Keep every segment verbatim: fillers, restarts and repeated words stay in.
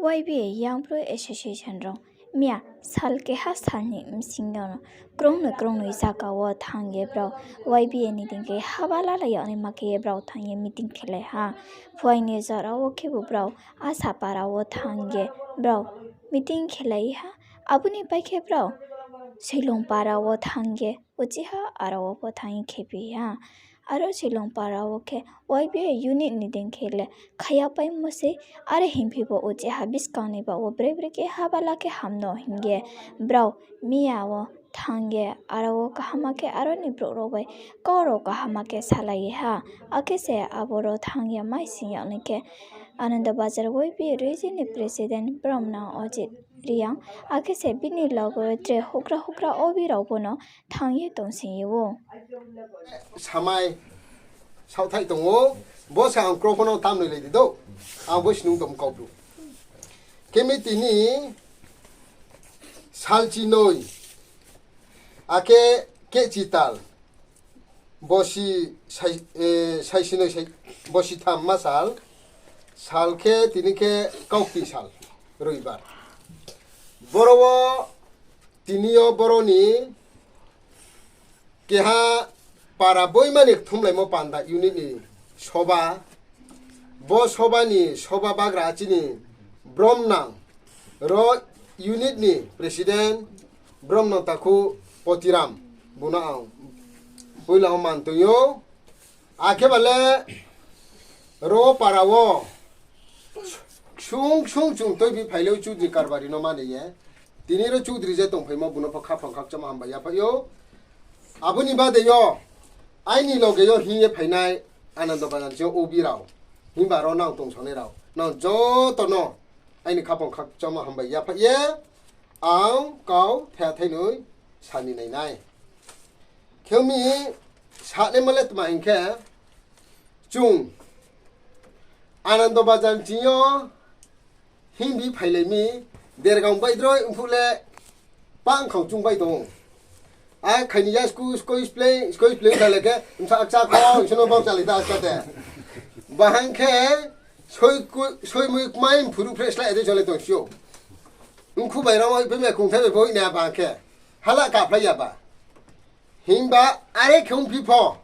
Y B A Young Bru Association rao miya sal keha sal ni bsing yo no krungnoi krungnoi zaga wo thanng ye brao Y B A ni deing khe haba lalai yag naima khe ye brao thanng ye meeting khelai ha. Phuaing ni jora wo khebu brao Asapara wo thanng ye brao meeting khelai ha. Abo ni pai khe brao Soilungpara wo thanng ye uchih ha aro wo pho thanng ye khephi ha. Aro Soilungpara wo khe Y B A unit ni deing khe le khaya paimo sei, are hingphi bo uchih ha buskang ni baoh wo bre bre khe haba la khe ham no hing ye brao miya wo thanng ye aro wo kaham khe aro ni brouh rao bai kau rao kaham khe salai ye ha. Akhe se abo rao thanng ye mai sing yag nai khe Ananda Bazar Y B A region ni president Bromnang Ojit Reang, akhe se bini loge tre houhgra houhgra obi rao bo no thanng ye tong sing ye ou. Samai saohthaih tong ou, bo se ang kro pho no tamnoi lai di dou, ang bo snung tong kau bru. Khe mi tini salchinoi, akhe kehchi tal, bosi sai-, eh, saisinoi sai-, bosi tham ma sal, sal khe tini khe kaukti sal, roibar. Boro wo tini yo boro ni keha para boimani kthumlaimo panda unit ni soba, bo soba ni soba bagra chini Bromnang, ro unit ni president Bromnang takhu Potiram, bo no ang poila wo man tong ou. Akhe ba le ro para wo ksung ksung chung tuibi phai le Chudri Karbari no mani ye. Tini ro Chudri je tongphaimo bo no pho khaphang khakchangmo hambai yaphaih ou. Abo ni bade yo aini loge yo hing ye phainai Anando Bazar ni obi rao, himba ro nang tongsongnai rao, nang joto no aini khaphang khakchangmo hambai yaphaih ye ang kau thaiha thainoi sani nai nai. Khe mi sanaimo le tma hing khe, chung Anando Bazar ni ching yo himbi phailai mi, Dergaon baidroi ongphuh le pangkhang chung bai tong ou. A khaini ya school, school play, school play ong tha le khe, bsa akcha kho, isor no bau chalai ta aska te. Bahang khe, soi ku-, soi mui kmai mphuruh phre slái de chole tong si ou. Ongkhu bai rao bai phai me kongthai bai pho hoih nai bahang khe. Hala kaphlai ya ba. Himba are khe ongphi pho,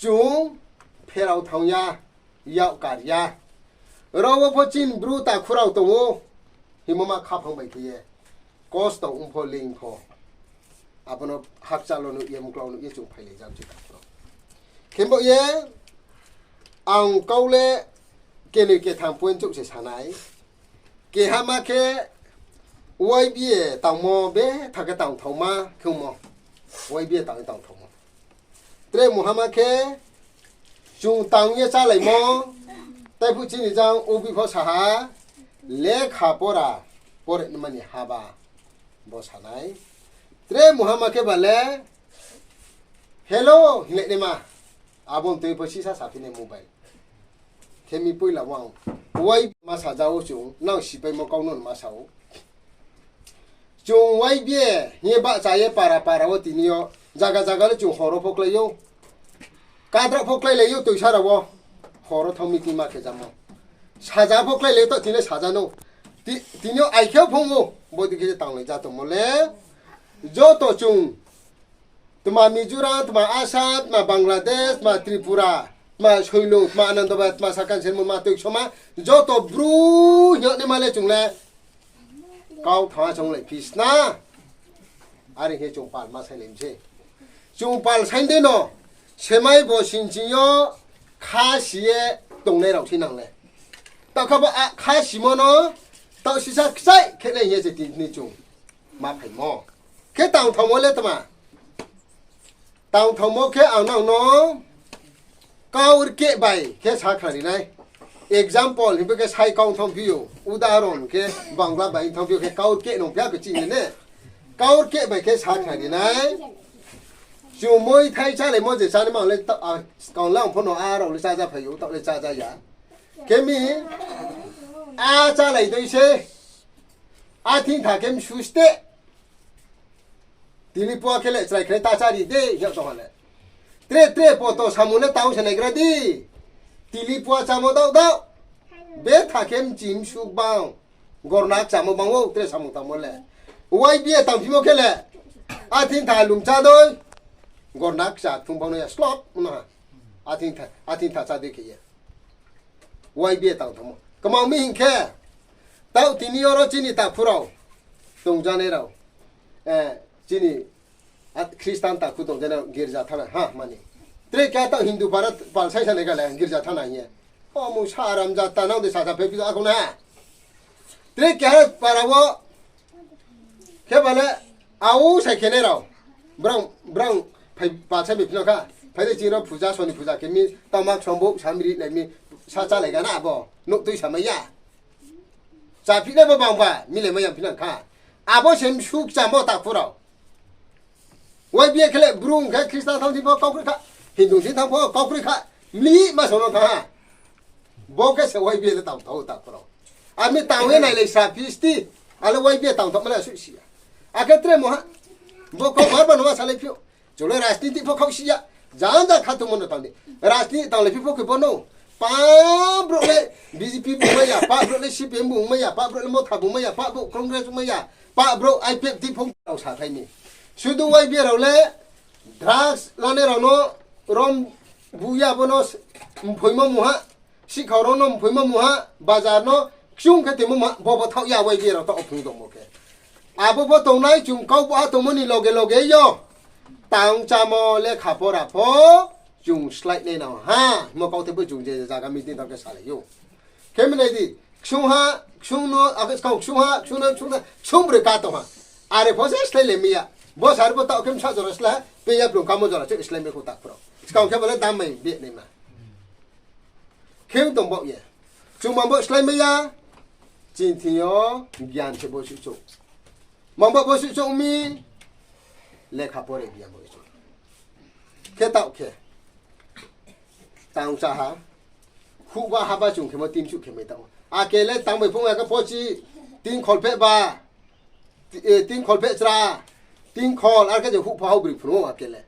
chung pherao thanng ya, yak kar ya. Ro wo pho chini bru takhu rao tong ou, himba ma khaphang bai khe ye. Kosto ong pho, leing pho. Abo no hakchal wo nuh ye, mklau nuh ye chung phailai jam se takhu rao. Khe bo ye, ang kau le kenoi ketham point chouh se sanai. Keha ma khe Y B A tangmo betha khe tangthaoma khe ongmo. Y B A tang ye tangthaoma. Tre muha ma khe chung tang ye chálaimo, taiphuh chini jang obi pho sa ha, lekha pora pore nmani haba bo sanai. Tre muha ma khe ba le, hello hinglai naima, abo ni tui pho sisa saphi nai mobile. Khe mi poila wo ang Y B A ma saja ou chung, nang sipaimo kau no ma sa ou. Chung Y B A hing ye bahcha ye para para wo tini yo, zaga zaga le chung hor wo pho klái ou. Kadra pho kláilai ou toisa rao wo. Hor wo thanng meeting ma khe jamo. Saja pho kláilai ou, to tini le saja no. Ti-, tini yo ai khe phung ou, bodei khe ye tanglai ja tongmo le. Joto chung, tma Mizoram, tma Assam, tma Bangladesh, tma Tripura, tma Soilung, tma Anandabazar, tma Sakan Sermon, tma Tuiksoma, joto bru hing yag naima le chung le kau thanng a chonglai phi sna. Are khe chung pal ma sailai mi se. Chung pal sai de no, semai bo sing ching yo kha si ye tongnai rao sei nang le. Taoh kha bo a kha simo no, taoh sisa kchaih khe nai hing ye se tini chung ma phaimo. Khe tangthaomo le tma? Tangthaomo khe ang nang no kaurkeh bai khe sakhnari nai. Example himba khe sai kau thanng phi ou, udahoron khe Bangla bai thanng phi ou khe kaurkeh nung phi a khe chini ne. Kaurkeh bai khe sakhnari nai. Chung moithai chálaimo je chánaima le ta-, a, skang le ang pho no a rao le chája phai ou, taoh le chája ya. Khe mi, a chálai dei se, a thing tha khe msu ste. Tili pua khe le chrai khe ta chári de, hing yag tong ha le. Tre tre poto samung le tang se naigra di. Tili pua chámo daoh daoh. Betha khe mchi msu bang. Gorna kchamo bang ou tre samung tangmo le. Y B A tangphimo khe le, athing tha lum chá dei. Gorna kcha kthung bang no ya slot mano ha. Athing tha, athing tha chá dei khe ye. Y B A tang thanngmo. Kmang mi hing khe, taoh tini yo ro chini takhu rao, tongjanai rao, chini Christian takhu tongjanai rao girja thanng na ha mani. Tre keha taoh Hindu para pal sai sanai kha le girja thanng na hing ye. O mung sa aram ja ta nang de sasa phe phi akho na ha. Tre keha para wo khe ba le, au sai khenai rao. Brang, brang, phai, pal sai bai phi no kha. Phai de chini ro puja, soni puja khe mi, tama ksong bo, samri lai mi, sa chálai ga na abo. Nouh tui samai ya. Chá phi nai bo bang ba, mi le mai ya phi nang kha. Abo se msu kchamo takhu rao. Y B A khe le Bru khe Christian thanng thing pho kau kroi kha, Hindu thing thanng pho kau kroi kha, mlih ma song no thanng ha. Bo khe se Y B A le tang tha ou takhu rao. Ami tang ye nai le sa phi sti, ale Y B A tang tha ma le suh si ya. Akhe tre mo ha. Bo kau bar ba no ma salai phi ou. Chung le rajniti pho khaoh si ya. Jang jang khatungmo no tang di. Rajniti tanglai phi pho khe bo no. Pa brouh le B J P bung mai ya, pa brouh le C P M bung mai ya, pa brouh le Motha bung mai ya, pa brouh Congress bung mai ya, pa brouh I P F T phung rao sakhlai mi. Sudu Y B A rao le drugs lanai rao no rom bu ya bo no mphoimo mungha, sihkhao rao no mphoimo mungha, bazar no ksung khe tongmo mungha, bo bo thaoh ya Y B A rao taoh o phung tongmo khe. Abo pho tongnai chung kau bo ha tongmo ni loge loge yo. Tang chámo lekha pora pho chung slái nai nang ha. Himo kau tei pho chung je zaga meeting tang khe salai ou. Khe mi nai di, ksung ha, ksung no, akhe skang ksung ha, ksung no, ksung no, ksung broi ka tong ha. Are pho se slái le mi ya. Bo sar pho taoh khe bsa jora slái ha, pe ya blung kamo jora se slái mai kho takhu rao. Skang khe bo le dam mai beh nai ma. Khe tong baoh ye. Chung mang bo slái mai ya. Chini thing yo, gyan se bo suh chouh. Mang bo bo suh chouh mi, lekha pore gyan bo suh. Khe taoh khe. Tang chá ha. Huhba haba chung khemo tinsuh khe mai taoh. Ake le tang bai phung ya khe pochi, tingkhol pheh ba, tingkhol pheh chra, tingkhol, ar khe je huhpha hao broi phunu ake le.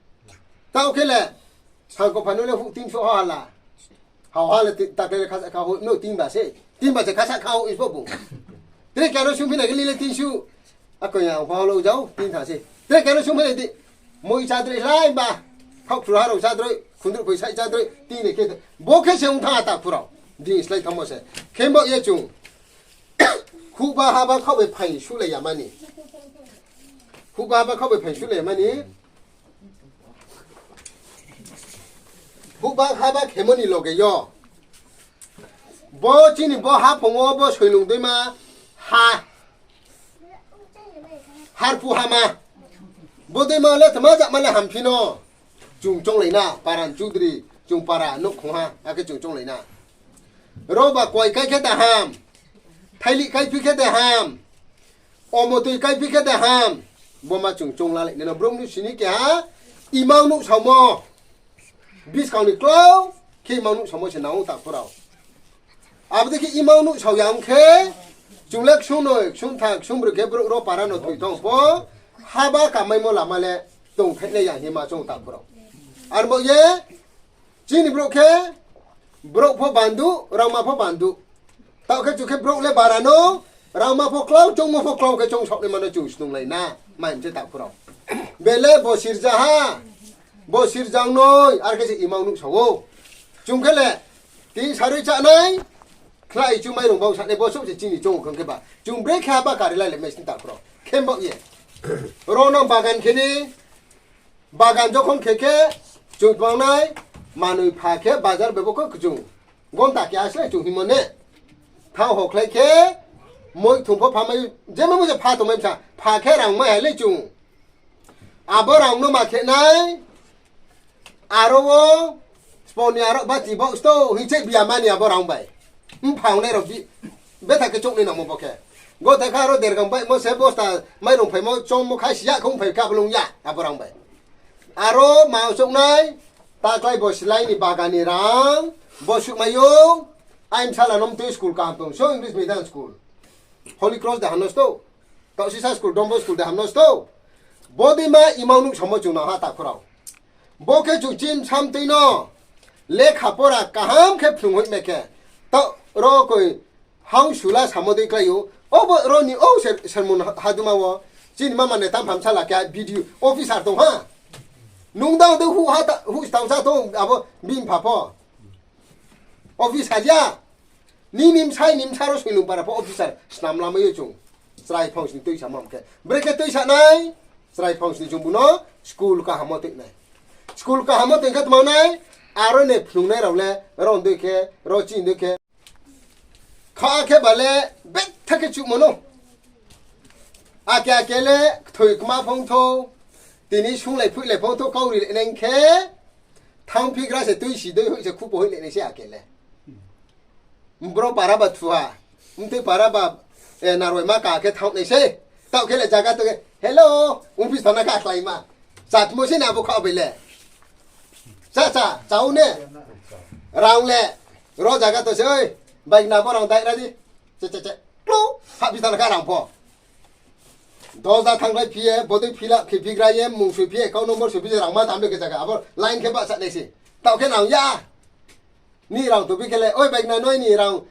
Taoh khe le, sangko phano le huh tinsuh ha hala. Hao ha le takle le khasa kha ho, no tingba se. Tingba se khasa kha ho, isbo bung. Tre kano sungphi na khe lile tinsuh. Akoi ya, pha lo jao, ting tha se. Tre kano sungphi na di. Moi chá droi lai ba. Khaoh khru ha rao chá droi, khundruh phoi sai chá droi, ting le khe. Bo khe se ong tha takhu rao. Ding slái thanngmo se. Khe bo ye chung. Huhba haba khaoh bai phaing sulai ya mani. Huhba haba khaoh bai phaing sulai ya mani. Huhba haba khemo ni loge yo. Bo chini bo haphung wo bo soilung doima ha. Harphu hama. Bo doima le tma jama le hamphi no. Chung chounglai na, paran chudri, chung para nouhkhong ha, akhe chung chounglai na. Roba koi kai khe de ham. Thailih kaiphi khe de ham. Omotoi kaiphi khe de ham. Bo ma chung choung lalai nai no brouh ni sini keha imang nuhsaomo. Buskang ni klau khe imang nuhsaomo se nang ou takhu rao. Abo dei khe imang nuhsao ya ong khe, chung le ksung noi, ksung tha, ksung broi khe brouh ro para no thoi tong pho, haba kamaimo lama le tongthai nai ya hima chung takhu rao. Ar bo ye, chini brouh khe, brouh pho bandu, rangma pho bandu. Taoh khe chung khe brouh le bara no, rangma pho klau, choungmo pho klau khe choung saoh naima no chung snunglai na, mai mse takhu rao. Bele bo sirja ha, bo sirjang noi, ar khe se imang nuhsao ou. Chung khe le, tini sarui chánai, khlai chu mairung bau sanai bo souh se chini choung khang khe ba. Chung brekhe haba kari lai le mai sini takhu rao. Khe bo ye. Ro no bagan khe ni, bagan jokhon khe khe, chung tmangnai, manoi pha khe, bazar bai bo khe chung. Gonta keha se chung hingmo ne. Thang hokhlai khe, moi thung pho pha mai, je mai mo se pha tongmai bsa, pha khe rang mai ha le chung. Abo rang no ma khe nai, aro wo, spo ni aro bati bo sto, hing che bia mani abo rang bai. Mphang nai rao bi, betha khe chouh nai nangmo bo khe. Gothe kha aro dergang baihmo se bosta mairung phaimo chongmo kha si ya khe ongphai khe abo lung ya, abo rang bai. Aro ma chouh nai, taklái bo silai ni bagan ni rang, bo suh mai ou, aimsala no mtui school kaham tong, so English medium school. Holy Cross de ham no sto, taoh sisa school, Don Bosco school de ham no sto. Bodei ma imang nuhsaomo chung nang ha takhu rao. Bo khe chung chini bsa mtui no lekha pora kaham khe phrung hoih mai khe, taoh ro koi Hang sula samo dei klái ou. Obo ro ni o ser-, sermon ha-, haduma wo. Chini mama neta phamsa la khe video officer tong ha. Nung dang de hu ha ta-, hu stang sa tong abo bini pha pho. Officer ya. Nini bsai ni bsa ro soinung para pho officer snam lamai ou chung. Chrai phangsni tuisa mam khe. Brekhe tuisa nai. Chrai phangsni chung buno school kaham wo tuinai. School kaham wo tuikhe tma nai. Aro ne phnungnai rao le, ro dei khe, ro chini dei khe. Kha khe ba le, betha khe chuhmo no. Ake ake le, kthoi kma phongthou, tini sunglai phuilai phongthou, kauri le neng khe, thangphigra se tuisi dei hoih se khupo hoih le nai se ake le. Bro para ba thuha, mtui para ba, e, naroi ma ka khe thanng nai se. Taoh khe le zaga to khe, hello, ongphi thana kha khlai ma. Chatmo se na abo kha bai le. Cha, cha, chau ne. Rang le. Ro zaga to se, oi. Bai na bo rang dai ra di. Che, che, che. Klo. Hah bi tang kha rang pho. Dosa thanglai phi ye, bodei fill up khe phigra ye, mung soi phi ye, account number soi phi ye, rang ma tam le khe zaga. Abo line khe bahcha nai se. Taoh khe nang ya. Ni rang to bi khe le, oi, bai na noi ni rang.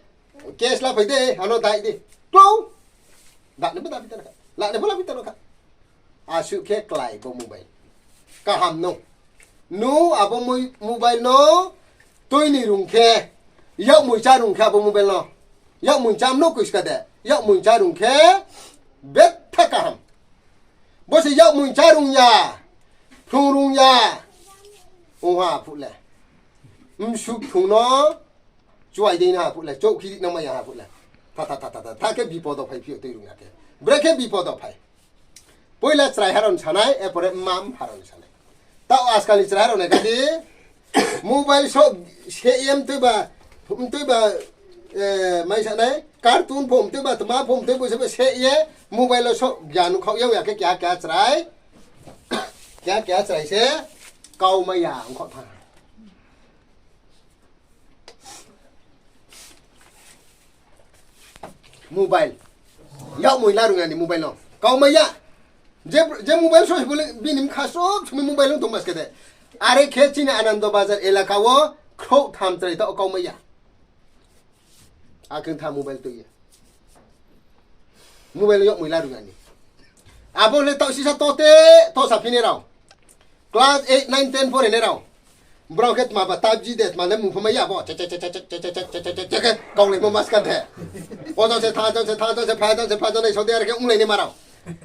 Cash la phai de, ano dai di. Klo. Da ne bo da bi tang kha. La ne bo la bi tang kha. Asuh khe klái bo mobile. Kaham no. Nu abo mui-, mobile no tui ni rung khe, yakmui chá rung khe abo mobile no. Yakmui chá no kuiska de. Yakmui chá rung khe betha kaham. Bo se yakmui chá rung ya, phrung rung ya. Ong ha phuh le. Msuk thung no chuai dei na ha phuh le, chouh khiri nang mai ya ha phuh le. Tha, tha, tha, tha, tha, tha khe bipod wo phai phi ou tui rung ya khe. Brekhe bipod wo phai. Poila chrai ha rao ni sanai, epore mma mpha rao ni sanai. Taoh ajkal ni chrai ha rao nai kha di, mobile so se ye mtui ba, mtui ba, e, mai sanai, cartoon pho mtui ba, tma pho mtui bo se ye, mobile wo so gyan khaoh yag ya khe keha keha chrai, keha keha chrai se, kau mai ya ongkhaoh thanng. Mobile. Yakmoi la rung ya ni mobile no. Kau mai ya. Je, je mobile so bole bini mkha sob sumi mobile no tongma se khe de. Are khe chini Anando Bazar elaka wo khrouh tham chrai taoh kau mai ya. Akhe tha mobile tui ye. Mobile yakmoi la rung ya ni. Abo le taoh sisa tote, to saphi nai rao. Class eight, nine, ten pore nai rao. Brao khe tma ba PUBG de, tma le mung pho mai ya bo. Che, che, che, kau le mo maska de. O jang se tha, jang se tha, jang se pha, jang se pha, jang nai so de, are khe onglai nai ma rao.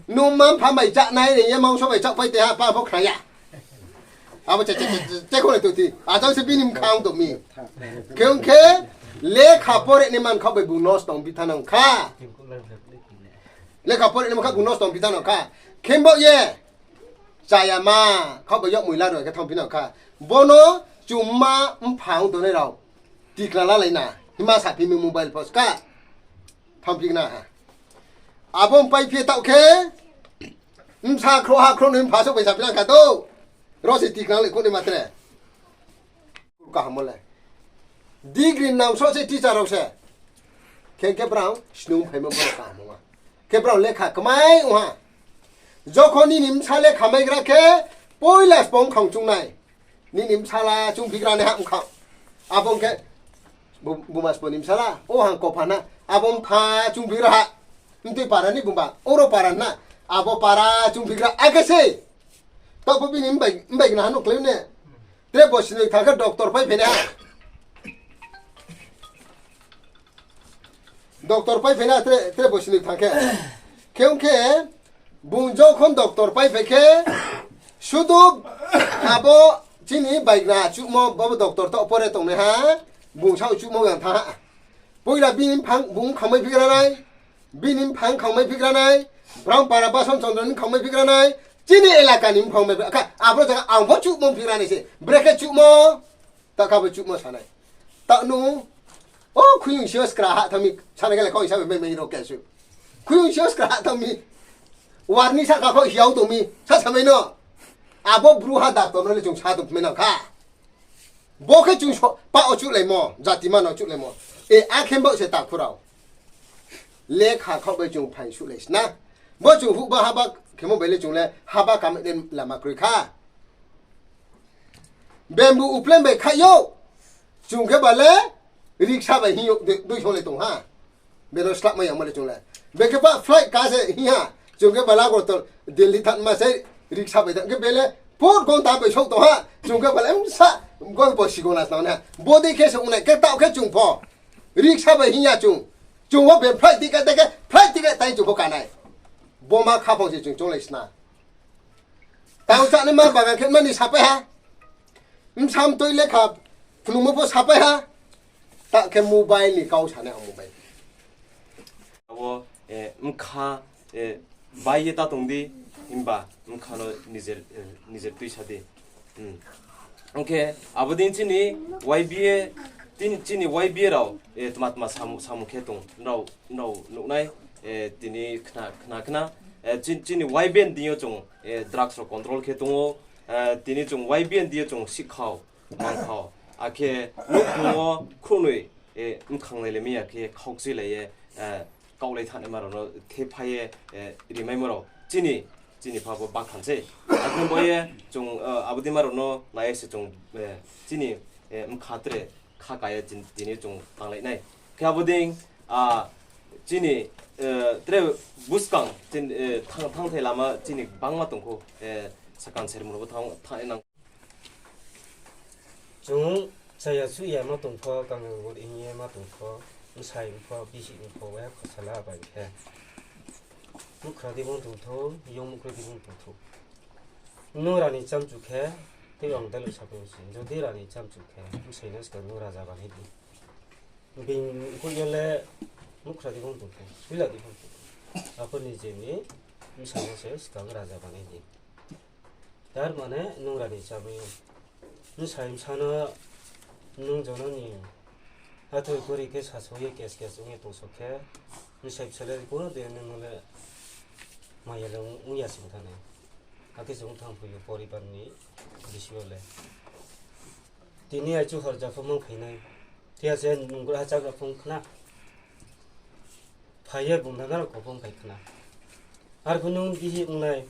Nung ma mpha bai chá nai ni ye, mangso bai chá pai te ha, pa pho khna ya. Abo che, che, che, che, che, kho le to ti. A jang se bini mkha ong tong mi. Khe ong khe, lekha pore ni man khaoh bai bung nosto ong phi thanng nang kha. Lekha pore ni man kha bung nosto ong phi thanng nang kha. Khe bo ye. Chaya ma, khaoh bai yakmoi la rung ya khe thanngphi nang kha. Bono chumma mpha ong tongnai rao tikna lalai na, hima saphi mi mobile pho ska. Thanngphi na ha. Abo pai phi taoh khe, bsa khrouhha khrouhnoi mpha souh bai saphi nang kha to. Ro se tikna le khouhnoi ma tre. Kaham mo le. Degree nang so se teacher rao se. Khe, khe brao snung phaimo bo kaham ong ha. Khe brao lekha kmai ong ha. Jokhon nini bsa lekha maigra khe, poila sbo bkhang choung nai. Nini bsala choungphigra nai ha bkhang. Abo ong khe, bu-, buma sbo ni bsala, o hang kopha na, abo mpha choungphigra ha. Mtui para ni bumba, oro para na, abo para choungphigra, akhe se. Taoh pho bini mbai, mbai gna ha no klái ne. Tre bo sinoi thang khe doctor pai phai nai ha. Doctor pai phai na tre, tre bo sinoi thang khe. Khe ong khe, bung jokhon doctor pai phai khe, sudu abo chini baigna chuhmo, bo doctor taoh pore tongnai ha, bung sao chuhmo yang thanng ha. Poila bini mphang bung khangmai phigra nai, bini mphang khangmai phigra nai, brao para Bason Chondro ni khangmai phigra nai, chini elaka ni mphang mai phigra, kha, abo jaga ang pho chuhmo phigra nai se, brekhe chuhmo, ta kha bo chuhmo sanai. Ta nu, o khuyung sio skra ha thang mi, sana gele kau isa bai mai mai ro kesu. Khuyung sio skra ha thang mi, warni saka kau hiao tong mi, sa samai no. Abo bru ha doctor no le chung sa tong mai nang kha. Bo khe chung so-, pa o chuhlaimo, jati mano chuhlaimo. E, akhe bo se takhu rao. Lekha khaoh bai chung phaing suhlai sna. Bo chung huhba haba khemo bai le chung le haba kamai le lama kroi kha. Bamboo uplem bai khaih yo. Chung khe ba le riksa bai hing yo, dui, dui song le tong ha. Beno slap mai yangmo le chung le. Bekhe ba flight ka se hing ha. Chung khe bala Agartala Delhi thanngma se riksa bai thanng khe bele por gonta bai souh tong ha. Chung khe bala msa goi bo sigona snang nai ha. Bodei khe se ong nai khe taoh khe chung pho. Riksa bai hing ya chung. Chung pho be flight ticket, ticket, flight ticket tai chung pho ka nai. Boma khaphang se chung chounglai sna. Tang chanaima bagan khe mani sapai ha. Bsam toi lekha phunugmo pho sapai ha. Ta khe mobile ni kau sa nai ang mobile. Abo, eh, bkha, eh, bai ye ta tong di, himba bkha no nijer, eh, nijer tuisa di. Hmm. Ong khe, abo dei chini Y B A, tin-, chini Y B A rao, eh, tma tma samung, samung khe tong, nrao, nrao nuh nai, eh, tini khna, khna, khna, eh, chin-, chini Y B A ni deing yo chung, eh, drugs rao control khe tong ou, eh, tini chung Y B A ni deing yo chung sihkhao, mangkhao, akhe nouhkhong wo khruhnoi, eh, bkhang nai le mi ya khe khaukchi lai ye, eh, kaohlai thanaima rao no thephai ye, eh, rimaimo rao chini, chini pha bo bakhan sei. Akhe bo ye chung, eh, abo dei ma rao no nai ye se chung, eh, chini, eh, bkha tre kha ka ye chin-, tini chung tanglai nai. Khe abo dei, ah, chini, eh, tre buskang chin-, eh, thang, thangthai lama chini gbangma tong khou, eh, sakan sermon bo thang, thang nang. Chung chaya chuh ya ma tong pho, kangal gur hing ye ma tong pho, bsai ong pho, bihih ong pho, waiha khosala bai khe. Mukhra di bung tong thou, yong mukhra di bung tong thou. Nung rani chamchu khe, tei ang dalo saphung se. Jodi rani chamchu khe, bsai no skang nung raja banai di. Bini khui yo le mukhra di bung tong thou, suila di bung tong thou. Apho ni je ni bsai no se skang raja banai di. Tar mane nung rani chamai ou. Bsai bsa no nung jono ni hathoi kori khe saso ye kes kes ong ye tongso khe, bsai bsa le kono de nung no le maya le ong ya sing thanai. Akhe se ong thang phuh yo poribar ni bisi yo le. Tini aichu horja pho mang phai nai. Thiya se nung gra chagra phung khna. Phai ye bung nana rao kophung phai khna. Arphuh nung bihih ong nai.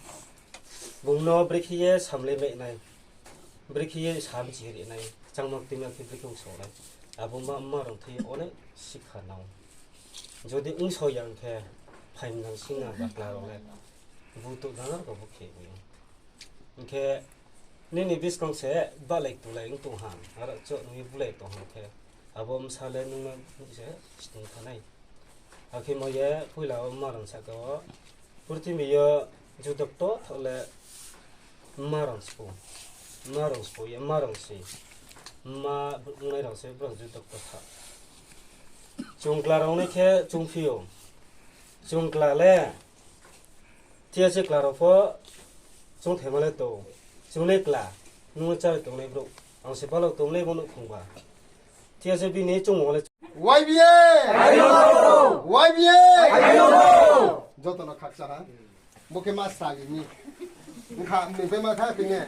Bung no brekhe ye samle mai nai. Brekhe ye sam chiri nai. Changma ktima khe brekhe ong so nai. Abo ma, ma rao thai ye onek sikha nang. Jodi ong so ya ong khe, phaimnang sing na bakla rao le. Butuh nana rao bo khe ong. Hing khe, nini buskang se balai tulai ong tong ham, aro choh nung ye bulai tong ham khe, abo bsa le nung no nuh se sning thanai. Akhe mo ye poila wo mma rao sahka wo, purthimbi yo judo kto thaoh le mma rao spo, mma rao spo ye mma rao se, mma ongnai rao se brao judo kto thaoh. Chung kla rao nai khe chung phi ou, chung kla le, thiya se kla rao pho, chung thema le tong, chung le kla, nung le chári tongnai brouh, ang se balo tongnai bo nouhkhong ba. Thiya se bini chung le Y B A! Y B A! Joto no khakchang ha. Bo khe ma sagi mi. Bkha mni bai ma kha tini.